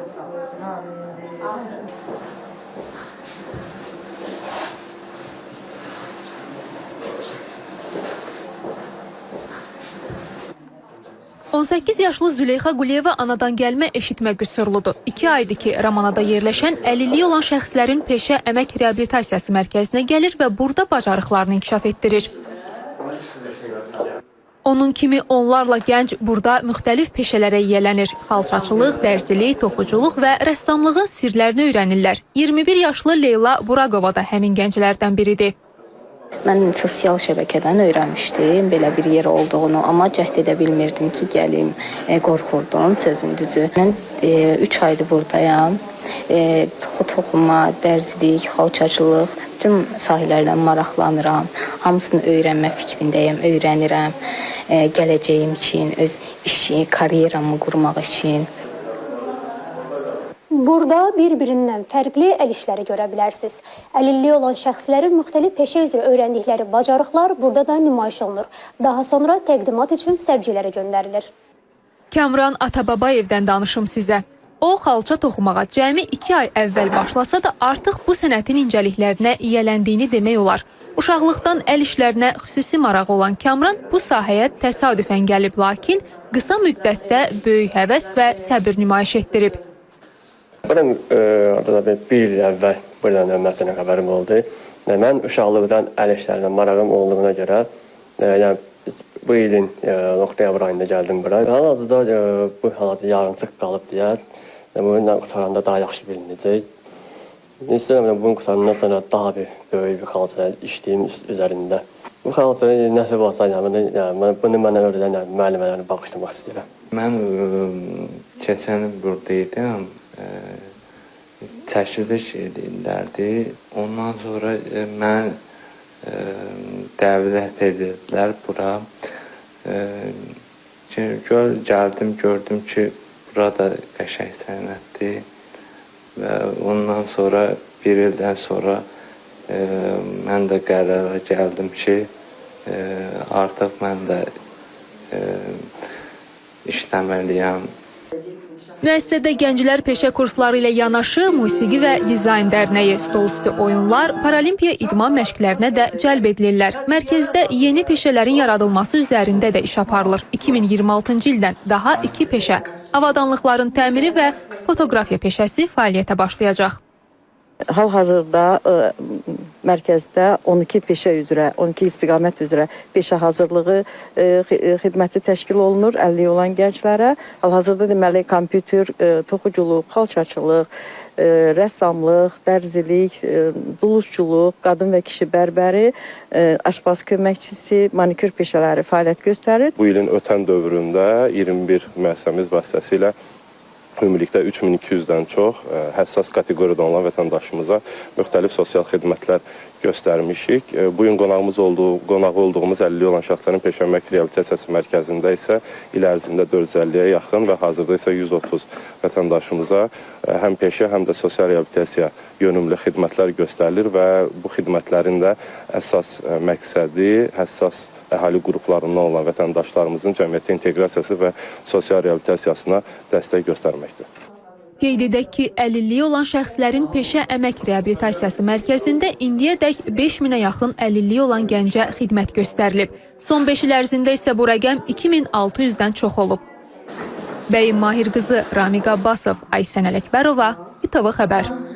Amin. 18 yaşlı Züleyxa Quliyeva anadan gəlmə eşitmə qüsurludur. 2 aydır ki, Ramanada yerləşən əlilliyi olan şəxslərin peşə əmək reabilitasiyası mərkəzinə gəlir və burada bacarıqlarını inkişaf etdirir. Onun kimi onlarla gənc burada müxtəlif peşələrə yiyələnir. Xalçaçılıq, dərzilik, toxuculuq və rəssamlığın sirlərini öyrənirlər. 21 yaşlı Leyla Buraqova da həmin gənclərdən biridir. Mən sosial şəbəkədən öyrənmişdim belə bir yer olduğunu, amma cəhd edə bilmirdim ki, gəlim, qorxurdum sözün düzü. Mən 3 aydır buradayam. Toxuma, dərzilik, xalçaçılıq, bütün sahələrlə maraqlanıram. Hamısını öyrənmə fikrindəyəm, öyrənirəm. Gələcəyim üçün, öz işi, karyeramı qurmaq üçün. Burada bir-birindən fərqli əl işləri görə bilərsiniz. Əlilliyi olan şəxslərin müxtəlif peşə üzrə öyrəndikləri bacarıqlar burada da nümayiş olunur. Daha sonra təqdimat üçün sərgilərə göndərilir. Kamran Atababayevdən danışım sizə. O xalça toxumağa cəmi 2 ay əvvəl başlasa da artıq bu sənətin incəliklərinə yiyələndiyini demək olar. Uşaqlıqdan əl işlərinə xüsusi marağı olan Kamran bu sahəyə təsadüfən gəlib, lakin qısa müddətdə böyük həvəs və səbir nümayiş etdirib. Buradan orada da bir il əvvəl buradan məsələn xəbərim oldu. Mən uşaqlıqdan əl işlərinə marağım olduğuna görə, yəni bu ilin oktyabr ayında gəldim bura. Hal-hazırda bu halat yarımçıq qalıb deyə, bunu qurtaranda daha yaxşı bilinəcək. İstəyirəm bunu qurtarandan sonra daha bir böyük bir xalça işləyim üzərində. Bu xalçanı nəsib olsa, yəni, bunu mənə öyrədən müəllimələrini bağışlamaq istəyirəm. Mən keçən il burada idim. Çəkiliş edirlərdi. Ondan sonra mən dəvət edirdilər bura. Gəldim, gördüm ki, burada qəşəng sənətdir. Və ondan sonra, bir ildən sonra mən də qərara gəldim ki, artıq mən də işləməliyəm. Müəssisədə gənclər peşə kursları ilə yanaşı musiqi və dizayn dərnəyi, stolüstü oyunlar, paralimpiya idman məşqlərinə də cəlb edilirlər. Mərkəzdə yeni peşələrin yaradılması üzərində də iş aparılır. 2026-cı ildən daha 2 peşə, avadanlıqların təmiri və fotoqrafiya peşəsi fəaliyyətə başlayacaq. Hal-hazırda mərkəzdə 12 peşə üzrə, 12 istiqamət üzrə peşə hazırlığı xidməti təşkil olunur əlilliyi olan gənclərə. Hal-hazırda deməli kompüter, toxuculuq, xalçaçılıq, rəssamlıq, dərzilik, dulusçuluq, qadın və kişi bərbəri, aşpaz köməkçisi, manikür peşələri fəaliyyət göstərir. Bu ilin ötən dövründə 21 müəssisəmiz vasitəsilə ümumilikdə 3200-dən çox həssas kateqoriyada olan vətəndaşımıza müxtəlif sosial xidmətlər göstərmişik. Bu gün qonağı olduğumuz əlilliyi olan şəxslərin peşə əmək reabilitasiyası mərkəzində isə il ərzində 450-yə yaxın və hazırda isə 130 vətəndaşımıza həm peşə, həm də sosial reabilitasiya yönümlü xidmətlər göstərilir və bu xidmətlərin də əsas məqsədi həssas əhali qruplarından olan vətəndaşlarımızın cəmiyyətə inteqrasiyası və sosial reabilitasiyasına dəstək göstərməkdir. Qeyd edək ki, əlilliyi olan şəxslərin peşə əmək reabilitasiyası mərkəzində indiyədək 5000-ə yaxın əlilliyi olan gəncə xidmət göstərilib. Son 5 il ərzində isə bu rəqəm 2600-dən çox olub. Bəyim Mahir qızı, Ramiq Abbasov, Aysən Ələkbərova, İTV Xəbər.